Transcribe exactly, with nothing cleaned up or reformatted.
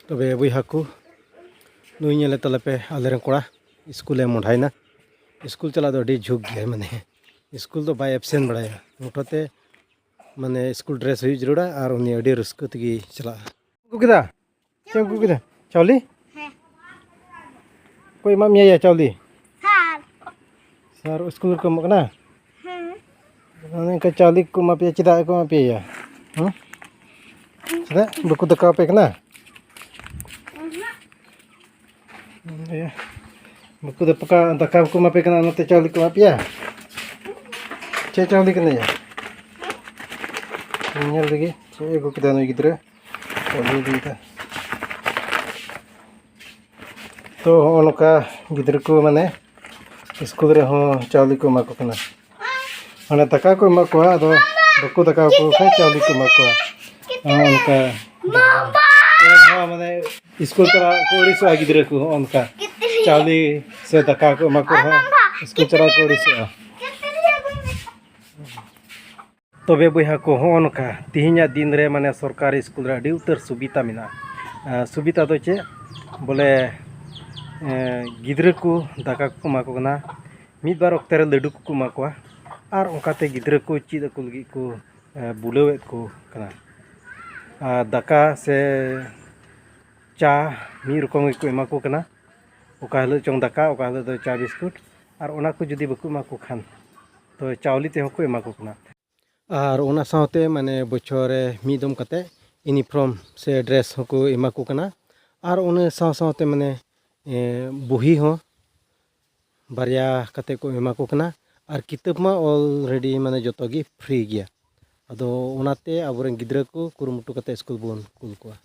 ᱛᱚᱵᱮ ᱵᱚᱭᱦᱟ ᱠᱚ, ᱱᱩᱭ ᱧᱮᱞᱮ ᱛᱟᱞᱮ ᱯᱮ, ᱟᱞᱮᱨᱮᱱ ᱠᱚᱲᱟ ᱥᱠᱩᱞᱮ ᱢᱚᱰᱷᱟᱭᱮᱱᱟ᱾ ᱥᱠᱩᱞ ᱪᱟᱞᱟᱜ ᱫᱚ ᱟᱹᱰᱤ ᱡᱷᱩᱠ ᱜᱮᱭᱟᱭ, ᱢᱟᱱᱮ ᱥᱠᱩᱞ ᱫᱚ ᱵᱟᱭ ᱮᱵᱥᱮᱱ ᱵᱟᱲᱟᱭᱟ ᱢᱚᱴᱷᱚᱛᱮ᱾ ᱢᱟᱱᱮ ᱥᱠᱩᱞ ᱰᱨᱮᱥ ᱦᱩᱭᱩᱜ ᱡᱟᱹᱨᱩᱲᱟ ᱟᱨ ᱩᱱᱤ ᱟᱹᱰᱤ ᱨᱟᱹᱥᱠᱟᱹ ᱛᱮᱜᱮ ᱪᱟᱞᱟᱜᱼᱟ᱾ ᱟᱹᱜᱩ ᱠᱮᱫᱟ? ᱪᱮᱫ ᱮᱢ ᱟᱹᱜᱩ ᱠᱮᱫᱟ? ᱪᱟᱣᱞᱮ? ᱦᱮᱸ᱾ ᱚᱠᱚᱭ ᱮᱢᱟᱜ ᱢᱮᱭᱟ ᱭᱟ ᱪᱟᱣᱞᱮ? ᱥᱟᱨ᱾ ᱥᱟᱨ ᱥᱠᱩᱞ ᱨᱮᱠᱚ ᱮᱢᱚᱜ ᱠᱟᱱᱟ? ᱦᱮᱸ᱾ ᱚᱱᱮ ᱚᱱᱠᱟ ᱪᱟᱣᱞᱮ ᱠᱚ ᱮᱢᱟ ᱯᱮᱭᱟ, ᱪᱮᱫᱟᱜ ᱠᱚ ᱮᱢᱟ ᱯᱮᱭᱟ ᱭᱟ? ᱦᱮᱸ? ᱪᱮᱫᱟᱜ ᱵᱟᱠᱚ ᱫᱟᱠᱟ ᱟᱯᱮ ᱠᱟᱱᱟ? ᱩᱸᱦᱩᱸ᱾ ᱤᱭᱟᱹ, ᱵᱟᱠᱚ ᱫᱟᱠᱟ, ᱫᱟᱠᱟ ᱵᱟᱠᱚ ᱮᱢᱟ ᱯᱮ ᱠᱟᱱᱟ, ᱚᱱᱟᱛᱮ ᱪᱟᱣᱞᱮ ᱠᱚ ᱮᱢᱟ ᱯᱮᱭᱟ? ᱪᱮᱫ ᱪᱟᱣᱞᱮ ᱠᱟᱱᱟ ᱭᱟ? ᱧᱮᱞ ᱞᱮᱜᱮ, ᱪᱮᱫ ᱮ ᱟᱹᱜᱩ ᱠᱮᱫᱟ ᱱᱩᱭ ᱜᱤᱫᱽᱨᱟᱹ? ᱪᱟᱣᱞᱮ ᱤᱫᱤᱭᱮᱫᱟ᱾ ᱛᱚ, ᱦᱚᱸᱜᱼᱚ ᱱᱚᱝᱠᱟ ᱜᱤᱫᱽᱨᱟᱹ ᱠᱚ, ᱢᱟᱱᱮ, ᱥᱠᱩᱞ ᱨᱮᱦᱚᱸ ᱪᱟᱣᱞᱮ ᱠᱚ ᱮᱢᱟ ᱠᱚ ᱠᱟᱱᱟ᱾ ᱢᱟᱱᱮ, ᱫᱟᱠᱟ ᱠᱚ ᱮᱢᱟ ᱠᱚᱣᱟ, ᱟᱫᱚ ᱵᱟᱠᱚ ᱫᱟᱠᱟ ᱠᱚ ᱠᱷᱟᱡ ᱪᱟᱣᱞᱮ ᱠᱚ ᱮᱢᱟ ᱠᱚᱣᱟ᱾ ᱦᱚᱸᱜᱼᱚ ᱱᱚᱝᱠᱟ᱾ ᱮᱱᱦᱚᱸ, ᱢᱟᱱᱮ, ᱥᱠᱩᱞ ᱪᱟᱞᱟᱜ ᱠᱚ ᱟᱹᱲᱤᱥᱚᱜᱼᱟ ᱜᱤᱫᱽᱨᱟᱹ ᱠᱚ, ᱦᱚᱸᱜᱼᱚ ᱱᱚᱝᱠᱟ᱾ ᱪᱟᱣᱞᱮ ᱥᱮ ᱫᱟᱠᱟ ᱠᱚ ᱮᱢᱟ ᱠᱚ ᱨᱮᱦᱚᱸ ᱥᱠᱩᱞ ᱪᱟᱞᱟᱜ ᱠᱚ ᱟᱹᱲᱤᱥᱚᱜᱼᱟ᱾ ᱛᱚᱵᱮ ᱵᱚᱭᱦᱟ ᱠᱚ, ᱦᱚᱸᱜᱼᱚ ᱱᱚᱝᱠᱟ ᱛᱮᱦᱮᱧᱟᱜ ᱫᱤᱱ ᱨᱮ, ᱢᱟᱱᱮ, ᱥᱚᱨᱠᱟᱨᱤ ᱥᱠᱩᱞ ᱨᱮ ᱟᱹᱰᱤ ᱩᱛᱟᱹᱨ ᱥᱩᱵᱤᱫᱷᱟ ᱢᱮᱱᱟᱜᱼᱟ᱾ ᱮᱸ, ᱥᱩᱵᱤᱫᱷᱟ ᱫᱚ ᱪᱮᱫ? ᱵᱚᱞᱮ, ᱮᱸ, ᱜᱤᱫᱽᱨᱟᱹ ᱠᱚ ᱫᱟᱠᱟ ᱠᱚ ᱮᱢᱟ ᱠᱚ ᱠᱟᱱᱟ, ᱢᱤᱫ ᱵᱟᱨ ᱚᱠᱛᱮ ᱨᱮ ᱞᱟᱹᱰᱩ ᱠᱚᱠᱚ ᱮᱢᱟ ᱠᱚᱣᱟ, ᱟᱨ ᱚᱱᱠᱟᱛᱮ ᱜᱤᱫᱽᱨᱟᱹ ᱠᱚ ᱪᱮᱫ ᱟᱠᱚ ᱞᱟᱹᱜᱤᱫ ᱠᱚ, ᱮᱸ, ᱵᱩᱞᱟᱹᱣᱮᱫ ᱠᱚ ᱠᱟᱱᱟ᱾ ᱟᱨ ᱫᱟᱠᱟ ᱥᱮ ᱪᱟ ᱢᱤᱫ ᱨᱚᱠᱚᱢ ᱜᱮᱠᱚ ᱮᱢᱟ ᱠᱚ ᱠᱟᱱᱟ, ᱚᱠᱟ ᱦᱤᱞᱳᱜ ᱪᱚᱝ ᱫᱟᱠᱟ, ᱚᱠᱟ ᱦᱤᱞᱳᱜ ᱫᱚ ᱪᱟ ᱵᱤᱥᱠᱩᱴ, ᱟᱨ ᱚᱱᱟ ᱠᱚ ᱡᱩᱫᱤ ᱵᱟᱠᱚ ᱮᱢᱟ ᱠᱚ ᱠᱷᱟᱱ, ᱛᱚ ᱪᱟᱣᱞᱮ ᱛᱮᱦᱚᱸ ᱠᱚ ᱮᱢᱟ ᱠᱚ ᱠᱟᱱᱟ᱾ ᱟᱨ ᱚᱱᱟ ᱥᱟᱶᱛᱮ, ᱢᱟᱱᱮ, ᱵᱚᱪᱷᱚᱨ ᱨᱮ ᱢᱤᱫ ᱫᱚᱢ ᱠᱟᱛᱮ ᱤᱭᱩᱱᱤᱯᱷᱚᱨᱢ ᱥᱮ ᱰᱨᱮᱥ ᱦᱚᱸᱠᱚ ᱮᱢᱟ ᱠᱚ ᱠᱟᱱᱟ᱾ ᱟᱨ ᱚᱱᱟ ᱥᱟᱶ ᱥᱟᱶᱛᱮ, ᱢᱟᱱᱮ, ᱮ, ᱵᱩᱦᱤ ᱦᱚᱸ ᱵᱟᱨᱭᱟ ᱠᱟᱛᱮ ᱠᱚ ᱮᱢᱟ ᱠᱚ ᱠᱟᱱᱟ᱾ ᱟᱨ ᱠᱤᱛᱟᱹᱵ ᱢᱟ already, ᱢᱟᱱᱮ, ᱡᱚᱛᱚ ᱜᱮ ᱯᱷᱨᱤ ᱜᱮᱭᱟ᱾ ᱟᱫᱚ ᱚᱱᱟᱛᱮ ᱟᱵᱚᱨᱮᱱ ᱜᱤᱫᱽᱨᱟᱹ ᱠᱚ ᱠᱩᱨᱩᱢᱩᱴᱩ ᱠᱟᱛᱮ ᱥᱠᱩᱞ ᱵᱚᱱ ᱠᱩᱞ ᱠᱚᱣᱟ᱾